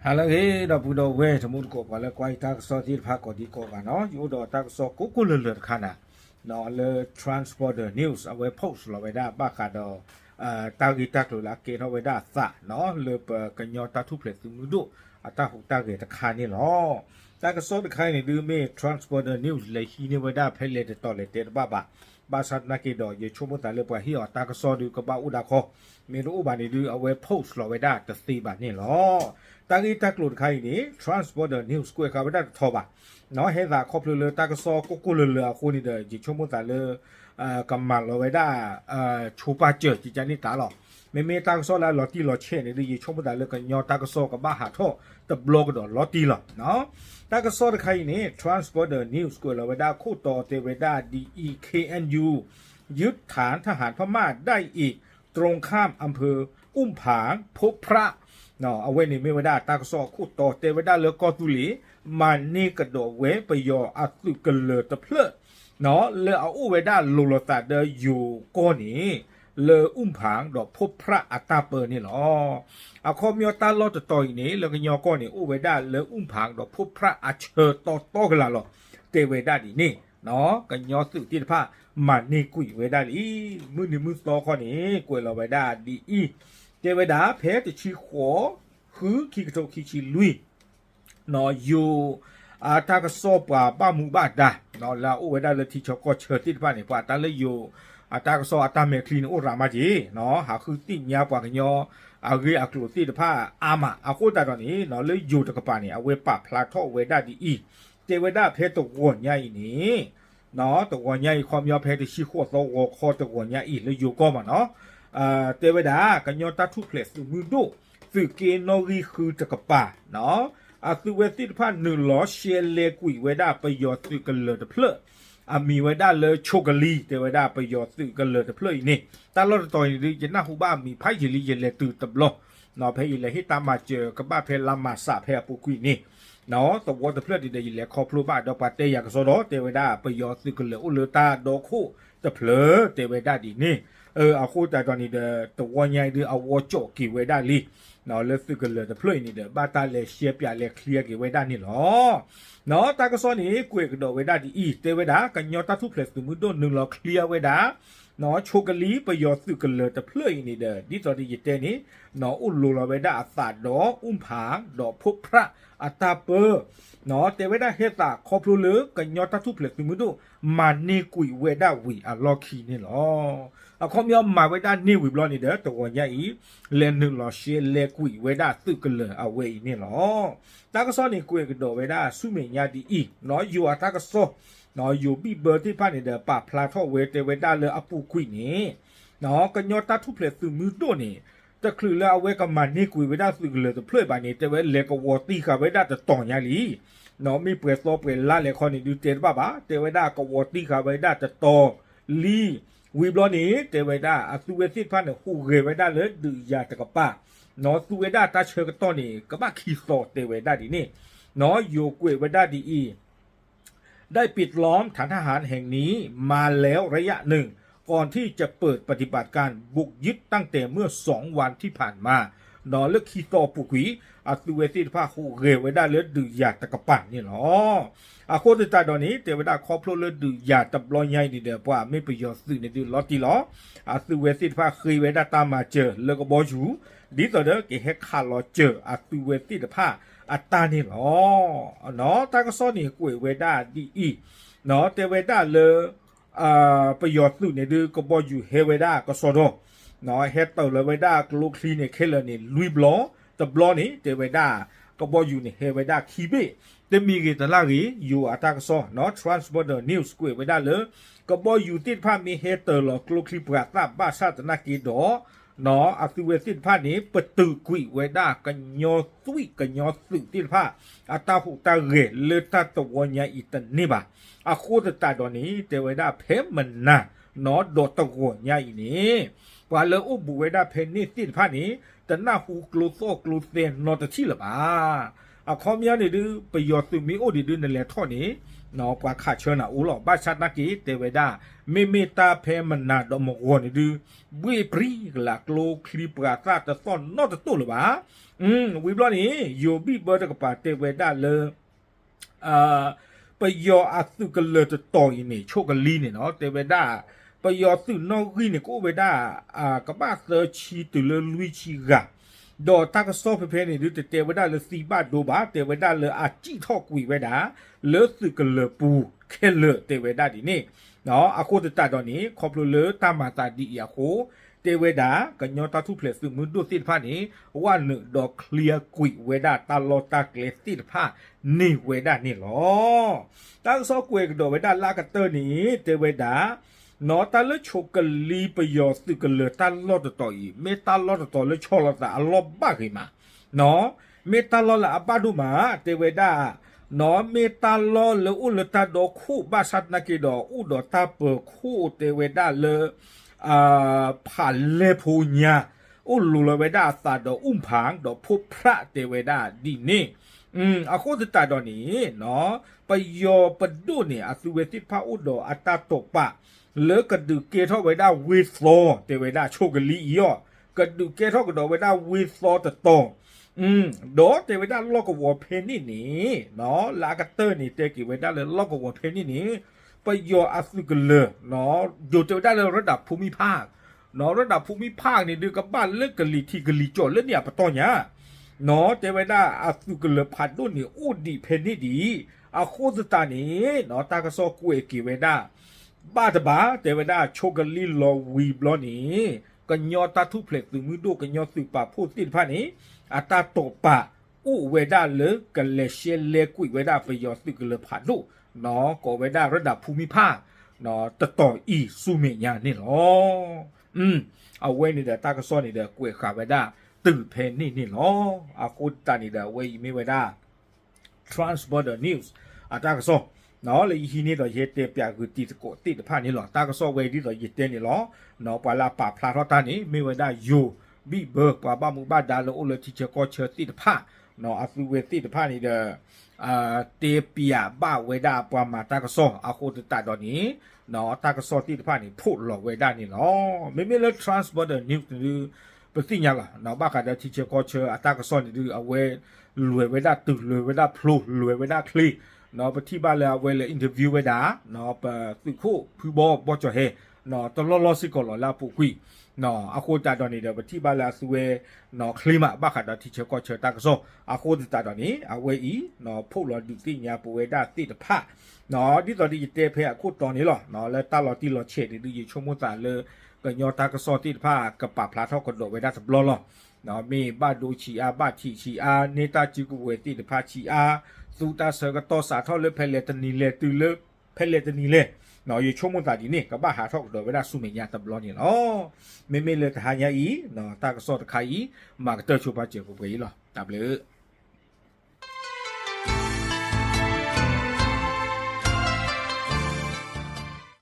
ဟါလၢအဂ့ၤ ဒီပုၢ်ဒီဝဲၢ်တံၤသကိး ပှၤလၢကွၢ်ယတၢ်ကစီၣ်သ့ၣ်တဖၣ်ကိးဒံကိးဂၤနီၤ, ယအိၣ်ဒီးတၢ်ကစီၣ်ကိးကိးလၢာ်လၢာ်တခါန့ၣ် လၢ Transborder News အဝဲ post လီၤဝဲဒၣ်ဘၣ်ဃးဒီး တၢ်ဂ့ၢ်တၢ်ကျိၤလၢအကဲထီၣ်ဝဲဒၣ်အသးနီၤ လၢပကညီတၢ်ထူၣ်ဖျဲးသုးမုၢ်ဒိၣ်အတၢ်ဟူးတၢ်ဂဲၤတခါန့ၣ်လီၤ. တၢ်ကစီၣ်တခါအံၤန့ၣ်ဒုးမ့ၢ် Transborder News လဲၤဟံးန့ၢ်ဝဲဒၣ်ဖဲလဲၣ်တတီၤလဲၣ်တဲတဘၣ်ဘၣ်. ဘၣ်ဆၣ်သနာ်က့ဒီး ယဆိကမိၣ်သးလၢပှၤဟ့ၣ်အီၤတၢ်ကစီၣ်ဒုးကဘၣ်အိၣ်ဒၣ်ခီ, မ့ၢ်တအိၣ်ဘၣ်န့ၣ်ဒုး အဝဲ post လီၤဝဲဒၣ်တသ့ဘၣ်န့ၣ်လီၤ. တၢ်ဂ့ၢ်တၢ်ကျိၤတခါအံၤန့ၣ် Transborder News ကွဲးဃာ်ဝဲဒၣ်တထီၣ်ဘၣ် ဟဲသးခီဖျိလၢတၢ်ကစီၣ်ကိးကိးလၢာ်လၢာ်အဃိန့ၣ်ဒီး ယဆိကမိၣ်သးလၢ ကမၤလီၤဝဲဒၣ် ဆိပာ်စၢၤကကန့ၢ်တၢ်လီၤ. မ့မ့ၢ်တၢ်ကစီၣ်လၢအလီၤတံၢ်လီၤဆဲးန့ၣ်ဒုး ယဆိကမိၣ်သးလၢကညီတၢ်ကစီၣ်ကဘၣ်ဟးထီၣ်တဘျီကဒီးလီၤတံၢ်လီၤ. တၢ်ကစီၣ်တခါအံၤန့ၣ် Transborder News ကွဲးလီၤဝဲဒၣ်ခိၣ်တီတဲဝဲဒၣ်ဒ်အံၤ เคเอ็นยู ยึดฐานทหารพม่าได้อีก ตรงข้ามอำเภออุ้มผาง พบพระ အဝဲန့ၣ်မ့ၢ်ဝဲဒၣ်တၢ်ကစီၣ်အခိၣ်တီတဲဝဲဒၣ်လၢကီၢ်သူလ့ၤ မၤန့ၢ်ကဒီးဝဲပယီၤအသုးကလၢၤတဖျၢၣ် လၢအအိၣ်ဝဲဒၣ်လိၤလိာ်သးဒီးယိၤကီၢ်န့ၣ် လၢအူၣ်ဖၣ်ဒီးဖိဖြၣ်အတၢ်ပၢန့ၣ်လီၤ. အခီပညီတၢ်လီၢ်တတီၤအံၤန့ၣ် လၢကညီကီၢ်န့ၣ် အိၣ်ဝဲဒၣ်လၢအူၣ်ဖၣ်ဒီးဖိဖြၣ်အဆၢတီတီကလာ်လီၤ တဲဝဲဒၣ်ဒ်န့ၣ် ကညီသုးသ့ၣ်တဖၣ် မၤန့ၢ်ကွံာ်ဝဲဒၣ်လံ. မုၢ်နံၤမုၢ်သီခီန့ၣ် ကွဲးလီၤဝဲဒၣ်ဒ်အံၤ တဲဝဲဒၣ်ဖဲတဆံဃိး ဃု ခံကထိခံဆံလွံၢ် ယိၤ အတၢ်ကစီၣ်ပှၤဘၣ်မူဘၣ်ဒါ လၢအအိၣ်ဝဲဒၣ်လၢထံဆၢကီၢ်ဆၢသ့ၣ်တဖၣ်န့ၣ် ပှၤတၢ်လၢယိၤ အတၢ်ကစီၣ်အတၢ်မဲာ်ချံန့ၣ်အိၣ်ရၤမးက့ၤ ဟးဃုသ့ၣ်ညါပှၤကညီ အဂ့ၢ်အကျိၤသ့ၣ်တဖၣ်အါမး အဃိသတးဒီးန့ၣ် လၢယိၤတကပၤန့ၣ် အဝဲပာ်ဖျါထီၣ်ဝဲဒၣ်ဒ်အံၤ တဲဝဲဒၣ်ဖဲတဂီၤညါအံၤန့ၣ် တဂီၤညါအံၤ ခီပညီဖဲတဆံဃိးသီဂီၤခီတဂီၤညါအံၤ လၢယိၤကီၢ်မးနီၤ တဲဝဲဒၣ် ကညီတၢ်ထူၣ်ဖျဲးသုးမုၢ်ဒိၣ် သုးက့နီၣ်ဂံၢ်ဃုတကပၤ အသုးဝဲသ့ၣ်တဖၣ်နုာ်လီၤရှဲလဲၤကွံာ်ဝဲဒၣ်ပယီၤသုးကလၢၤတဖျၢၣ် အမံၤဝဲဒၣ်လၢ ချိုကလီ တဲဝဲဒၣ်ပယီၤသုးကလၢၤတဖျၢၣ်အံၤန့ၣ် တၢ်လီၢ်တတီၤအံၤန့ၣ်ဒုး ယနၢ်ဟူဘၣ်အမံၤဖးယံာ်လံ ယလဲၤတုၤတဘျီ ဖဲယလဲၤဟ့ၣ်တၢ်မၤစၢၤကဘၣ်ဖဲလါမၤစးဖဲအပူၤကွံာ်န့ၣ် သဝီတဖျၢၣ်ဒ်ဒီး ယလဲၤခီဖျိဘၣ်ဒီးပှၤတဲယၤကစီဒီ တဲဝဲဒၣ်ပယီၤသုးကလၢၤအိၣ်လၢတၢ်ဒီခိၣ်တဖျၢၣ် တဲဝဲဒၣ်ဒ်န့ၣ် အဃိသတးဒီးန့ၣ်ဒီး တဝီညါအံၤဒုး အဝီကၠီၣ်က့ၤဝဲဒၣ်လံ လၢသုးကလၢၤတဖျၢၣ်အံၤန့ၣ်ဒီး ဘၣ်တၢ်လဲၤရှဲပၠးလဲၤချံက့ၤဝဲဒၣ်န့ၣ်လီၤ. တၢ်ကစီၣ်န့ၣ် ကွဲးကဒီးဝဲဒၣ်ဒ်အံၤ တဲဝဲဒၣ် ကညီတၢ်ထူၣ်ဖျဲးသုးမုၢ်ဒိၣ်နုာ်လီၤချံဝဲဒၣ် ချိုကလီ ပယီၤသုးကလၢၤတဖျၢၣ်အံၤန့ၣ်ဒီး ဒ်သိးဒီးယတဲန့ၣ် အိၣ်လိၤလီၤဝဲဒၣ်အသးဒီး အူၣ်ဖၣ် ဒီးဖိဖြၣ်အတၢ်ပၢ တဲဝဲဒၣ်ဟဲသးခီဖျိလၢကညီတၢ်ထူၣ်ဖျဲးသုးမုၢ်ဒိၣ် မၤန့ၢ်ကွံာ်ဝဲဒၣ်ဝံၤအလီၢ်ခံန့ၣ်လီၤ. အခီပညီမၤဝဲဒၣ်န့ၢ်ဝံၤဘျီန့ၣ်ဒီး တဂီၤညါအံၤ လဲၤနုာ်လီၤရှဲလဲၤကွံာ်ဝဲဒၣ်သုးကလၢၤအဝဲအံၤန့ၣ်လီၤ. တၢ်ကစီၣ်န့ၣ် ကွဲးကဒီးဝဲဒၣ်ဆူမဲာ်ညါဒ်အံၤ ယိၤအတၢ်ကစီၣ် ယိၤဘံၣ်ဘၢသ့ၣ်တဖၣ်န့ၣ်ဒီး ပာ်ဖျါထီၣ်ဝဲတဲဝဲဒၣ်လၢအပူၤကွံာ်န့ၣ် ကညီတၢ်ထူၣ်ဖျဲးသုးမုၢ်ဒိၣ်န့ၣ် တချုးလၢအဝဲကမၤန့ၢ်ကွံာ်ဝဲဒၣ်သုးကလၢၤတဖျၢၣ်ဘၣ်န့ၣ် တဲဝဲလဲၤကဝီၤတံၢ်ဃာ်ဝဲဒၣ်တတီၤညါလံ. မ့ၢ်ပှဲၤသီပှဲၤလါလဲၣ်ခီန့ၣ်ဒုးတဲတဘၣ်ဘၣ် တဲဝဲဒၣ်ကဝီၤတံၢ်ဃာ်ဝဲဒၣ်တတီၤလံ. ဝံၤဘျီန့ၣ် တဲဝဲဒၣ်အသုးဝဲသ့ၣ်တဖၣ်န့ၣ် ဟူးဂဲၤဝဲဒၣ်လၢဒုးယၤတကပၤ သူဝဲဒၣ်တၢ်ဆၢကတီၢ်န့ၣ် ကဘၣ်ခံသီတဲဝဲဒၣ်ဒ်န့ၣ် ယိၤကွဲးဝဲဒၣ်ဒ်အံၤ ได้ปิดล้อมฐานทหารแห่งนี้มาแล้วระยะหนึ่ง ก่อนที่จะเปิดปฏิบัติการบุกยึดตั้งแต่เมื่อสองวันที่ผ่านมา ဒီးလၢခံသီအပူၤကွံာ် အသုးဝဲသ့ၣ်တဖၣ်ဟူးဂဲၤဝဲဒၣ်လၢဒုးယၤတကပၤန့ၣ်လီၤ. အဃိသတးဒီးန့ၣ် တဲဝဲဒၣ်ခီဖျိလၢဒုးယၤတဘျီညါအံၤန့ၣ်ဒီး ပှၤမ့ၢ်ပယီၤသုးန့ၣ်ဒုးလီၤတံၢ်လီၤ အသုးဝဲသ့ၣ်တဖၣ်ဃ့ဝဲဒၣ်တၢ်မၤစၢၤလၢကဘီယူၤ ဒ်သိးဒီးကဟဲခးလီၤစၢၤအသုးဝဲသ့ၣ်တဖၣ်အတၢ်န့ၣ်လီၤ. တၢ်ကစီၣ်န့ၣ်ကွဲးဝဲဒၣ်ဒ်အံၤ တဲဝဲဒၣ်လၢ ပယီၤသုးန့ၣ်ဒုး ကဘီယူၤဟဲဝဲဒၣ်ကစီဒီ ဟဲတၢၤလီၤဝဲဒၣ်ကျိချံန့ၣ်ခဲလၢာ်န့ၣ် လွံၢ်ဘျီ, တဘျီန့ၣ် တဲဝဲဒၣ် ကဘီယူၤန့ၣ်ဟဲဝဲဒၣ်ခံဘ့ၣ်, တမံၤဂ့ၤတလၢ်ဂ့ၤ ယိၤအတၢ်ကစီၣ် Transborder News ကွဲးဝဲဒၣ်လၢ ကဘီယူၤသ့ၣ်တဖၣ်မ့ၢ်ဟဲတၢၤလီၤကျိချံပှၤသၣ်ဘၣ်ဆၣ်သနာ်က့ဒီး အသုးဝဲသ့ၣ်တဖၣ်န့ၣ် ပတုာ်ကွံာ်ဝဲဒၣ်ကညီသွံၣ်ကညီသုးသ့ၣ်တဖၣ် အတၢ်ဟူးတၢ်ဂဲၤလၢတၢ်တဝီညါအံၤတန့ၢ်ဘၣ်. အဃိသတးဒီးန့ၣ် တဲဝဲဒၣ်ဖဲမနၤ ဒီးတဂီၤညါအံၤန့ၣ် ပှၤလၢအိၣ်ဘူးဝဲဒၣ်ဖဲန့ၣ်သ့ၣ်တဖၣ်န့ၣ် တနၢ်ဟူကျိသီၣ်ကျိသဲနီတထံၣ်လၢၤဘၣ်. အခီပညီန့ၣ်ဒုး ပယီၤသုးမ့ၢ်အိၣ်ဒံးဒုးနလဲၤထီၣ်န့ၣ် ပှၤခးဆၢနၤအိၣ်လီၤ. ဘၣ်ဆၣ်သနာ်က့ တဲဝဲဒၣ် မ့မ့ၢ်တၢ်ဖဲမနၤဒီးမဂီၤန့ၣ်ဒုး ဘှ့ၣ်ပြံကလး ကျိချံပှၤသၣ်တသီၣ်နီတတိၢ်လၢၤဘၣ်. ဝံၤဘျီန့ၣ် ယိၤဘံၣ်ဘၢတကပၤတဲဝဲဒၣ်လၢ ပယီၤအသုးကလၢၤတတီၤအံၤန့ၣ် ဆိကလံန့ၣ်နီၤ တဲဝဲဒၣ် ပယီၤသုးနီၣ်ဂံၢ်န့ၣ် ကအိၣ်ဝဲဒၣ် ကဘၣ်သၢဆံတုၤလၢလွံၢ်ဆံဂၤ, ဒီးတၢ်ကစီၣ်ဖဲဖဲန့ၣ်ဒုး တတဲဝဲဒၣ်လၢသံဘၣ်ဒိဘၣ်, တဲဝဲဒၣ်လၢအစံၣ်ထီၣ်ကွံာ်ဝဲဒၣ် လၢသုးကလၢၤပူၤခဲလၢာ် တဲဝဲဒၣ်ဒ်န့ၣ်. အဃိသတးဒီးန့ၣ် ခီဖျိလၢတၢ်မၤသးဒ်အံၤအဃိ တဲဝဲဒၣ် ကညီတၢ်ထူၣ်ဖျဲးသုးမုၢ်ဒိၣ်သ့ၣ်တဖၣ်န့ၣ် ဝဲနုာ်ဒီး clear ကွံာ်ဝဲဒၣ်တၢ်လီၢ်တၢ်ကျဲသ့ၣ်တဖၣ်န့ၢ်ဝဲဒၣ်န့ၣ်လီၤ. တၢ်ကစီၣ်ကွဲးကဒီးဝဲဒၣ်လၢအကတၢၢ်န့ၣ် တဲဝဲဒၣ် နီၢ်တၢ်လၢဆိကလံပယီၤသုးကလၢၤတၢ်လီၢ်တတီၤအံၤ မ့ၢ်တၢ်လီၢ်တတီၤလၢဆီၣ်လီၤသးအလီၢ်ဘၣ်ဂ့ၤမး, နီၢ် မ့ၢ်တၢ်လီၢ်လၢအဘၣ်ဒိၣ်မး တဲဝဲဒၣ် နီၢ် မ့ၢ်တၢ်လီၢ်လၢအိၣ်လၢတၢ်ဒီခိၣ် ဘၣ်ဆၣ်သနာ်က့ဒီး အိၣ်ဒီးတၢ်ပၢၤခိၣ် တဲဝဲဒၣ်လၢ ဖးလဲၢ်ဖိညါ အိၣ်လိၤလီၤဝဲဒၣ်အသးဒီး အူၣ်ဖးဒီးဖိဖြၣ် တဲဝဲဒၣ်ဒ်န့ၣ်. အဃိသတးဒီးန့ၣ် ပယီၤပဒိၣ်န့ၣ် အသုဝဲသ့ၣ်တဖၣ်အိၣ်ဒီးအတၢ်တိာ်ပာ် လၢကဒုးကဲထီၣ်ဝဲဒၣ်ဝ့ၢ်သီ တဲဝဲဒၣ်ဆိကလံအံၤအီၤ, ကဒုးကဲထီၣ်ကဒီးဝဲဒၣ်ဝ့ၢ်သီတတီၤ ဒီးတဲဝဲဒၣ်လီၢ်ကဝီၤဖဲန့ၣ်န့ၣ် လၢအကတၢၢ်န့ၣ် တဲက့ၤဝဲဒၣ်လၢလီၢ်ကဝီၤဖဲန့ၣ်န့ၣ် ပယီၤအသုးကလၢၤ ယိၤတဲဝဲဒၣ်လၢရဒၣ်ဖူမံဖၣ်, ရဒၣ်ဖူမံဖၣ်န့ၣ်ဒုး ကဘၣ်လၢကလံၤထံးကလံၤကၠီၣ်လၢန့ၣ်အပတီၢ်ညါ, နီၢ် တဲဝဲဒၣ်အသုးကလၢၤဖးဒိၣ်န့ၣ် အိၣ်ဒံးဖဲန့ၣ်ဒံး, အဃိသတးန့ၣ် တၢ်ကစီၣ်ကွဲးက့ၤဝဲဒၣ် ဘၣ်တဘၣ် တဲဝဲဒၣ်ဆိကလံလီၤဝံၤဘျီန့ၣ် ကညီတၢ်ထူၣ်ဖျဲးသုးမုၢ်ဒိၣ် ကညီသုးပာ်ဖှိၣ်သ့ၣ်တဖၣ်န့ၣ် အတၢ်တိာ်ပာ်အိၣ်ဝဲဒၣ်လၢကလဲၤရှဲလဲကွံာ်ဝဲဒၣ် ပယီၤသုးကလၢၤဖးဒိၣ် ကိးဝဲဒၣ်ရဒၣ်ဖူမံဖၣ် တတီၤအံၤဆူမဲာ်ညါန့ၣ်လီၤ. အဝဲန့ၣ်ဒီးတၢ်ကစီၣ်န့ၣ်ဒီး ကွဲးဃာ်ဝဲဒၣ်တုၤဖဲန့ၣ်န့ၣ်လီၤ. အဃိသတးန့ၣ်ဒီး အဝဲအံၤမ့ၢ်ဝဲဒၣ် Transborder News အတၢ်ကစီၣ် လၢယဟံးန့ၢ်ဒီးယဟဲတဲပၠးဂုာ်တံၤသကိးသ့ၣ်တဖၣ်န့ၣ်လီၤ. တၢ်ကစီၣ်ဝဲဒ်သိးယတဲန့ၣ်လီၤ. ပှၤလၢအပာ်ဖျါထီၣ်တၢ်န့ၣ် မ့ၢ်ဝဲဒၣ်ယိၤဘံၣ်ဘၢ ပှၤဘၣ်မူဘၣ်ဒါလၢအိၣ်လၢထံဆၢကီၢ်ဆၢသ့ၣ်တဖၣ် အသုဝဲသ့ၣ်တဖၣ်န့ၣ်ဒီး တဲပၠးဘၣ်ဝဲဒၣ်ပှၤမၤတၢ်ကစီၣ်အဃိသတးဒီးန့ၣ် တၢ်ကစီၣ်သ့ၣ်တဖၣ်န့ၣ် ဖီၣ်လီၤဝဲဒၣ်န့ၣ်လီၤ. မ့မ့ၢ်လၢ Transborder News န့ၣ်ဒုး ပသ့ၣ်ညါလီၤ. ဘၣ်ဃးဒီးထံဆၢကီၢ်ဆၢအတၢ်ကစီၣ်န့ၣ်ဒုး အဝဲလဲၤဝဲဒၣ်တုၤ လဲၤဝဲဒၣ်ဖျိ လဲၤဝဲဒၣ်ချ့ ပထံၣ်ဘၣ်လၢအဝဲလဲၤ interview ဝဲဒၣ် ပသုးခိၣ်ဖုဘီဘီကၠီၤဟဲ တလီၢ်လီၢ်စ့ၢ်ကီးလီၤလၢအပူၤကွံာ် အဃိသတးဒီးန့ၣ်ဒီး ပထံၣ်ဘၣ်လၢအသုဝဲ ချ့မး ဘၣ်ဃးဒီးထံဆၢကီၢ်ဆၢတၢ်ကစီၣ် အဃိသတးဒီးန့ၣ် အဝဲအံၤ ဖီၣ်လီၤဒုးသ့ၣ်ညါပဝဲဒၣ်သ့ၣ်တဖၣ် ဒ်သိးဒီးယတဲဖဲအခိၣ်တီန့ၣ်လီၤ. လၢတၢ်လီၤတံၢ်လီၤဆဲးန့ၣ်ဒုး ယဆိကမိၣ်သးလၢ ကညီတၢ်ကစီၣ်သ့ၣ်တဖၣ် ကပာ်ဖျါထီၣ်ကဒီးဝဲဒၣ်တဘျီလီၤ. မ့ၢ်ဘၣ်ဒိဆံးအါ ဘၣ်ထံးဆံးအါ န့ၢ်တၢ်စုကဝဲၤသ့ၣ်တဖၣ်ဆံးအါ သူတၢ်ဆၢကတီၢ်စးထီၣ်လၢဖဲလဲၣ်တနံၤလဲၣ် တုၤလၢဖဲလဲၣ်တနံၤလဲၣ် ယဆိကမိၣ်သးဒ်န့ၣ် ကဘၣ်ဟးထီၣ်ကဒီးဝဲဒၣ်ဆူမဲာ်ညါတဘျီန့ၣ်လီၤ. မ့မ့ၢ်လၢတဟါညါအံၤ တၢ်ကစီၣ်တခါအံၤ မၤကတၢၢ်ဆိပာ်စၢၤပှဲၤပှဲၤအံၤလီၤ. တၢ်ဘျုး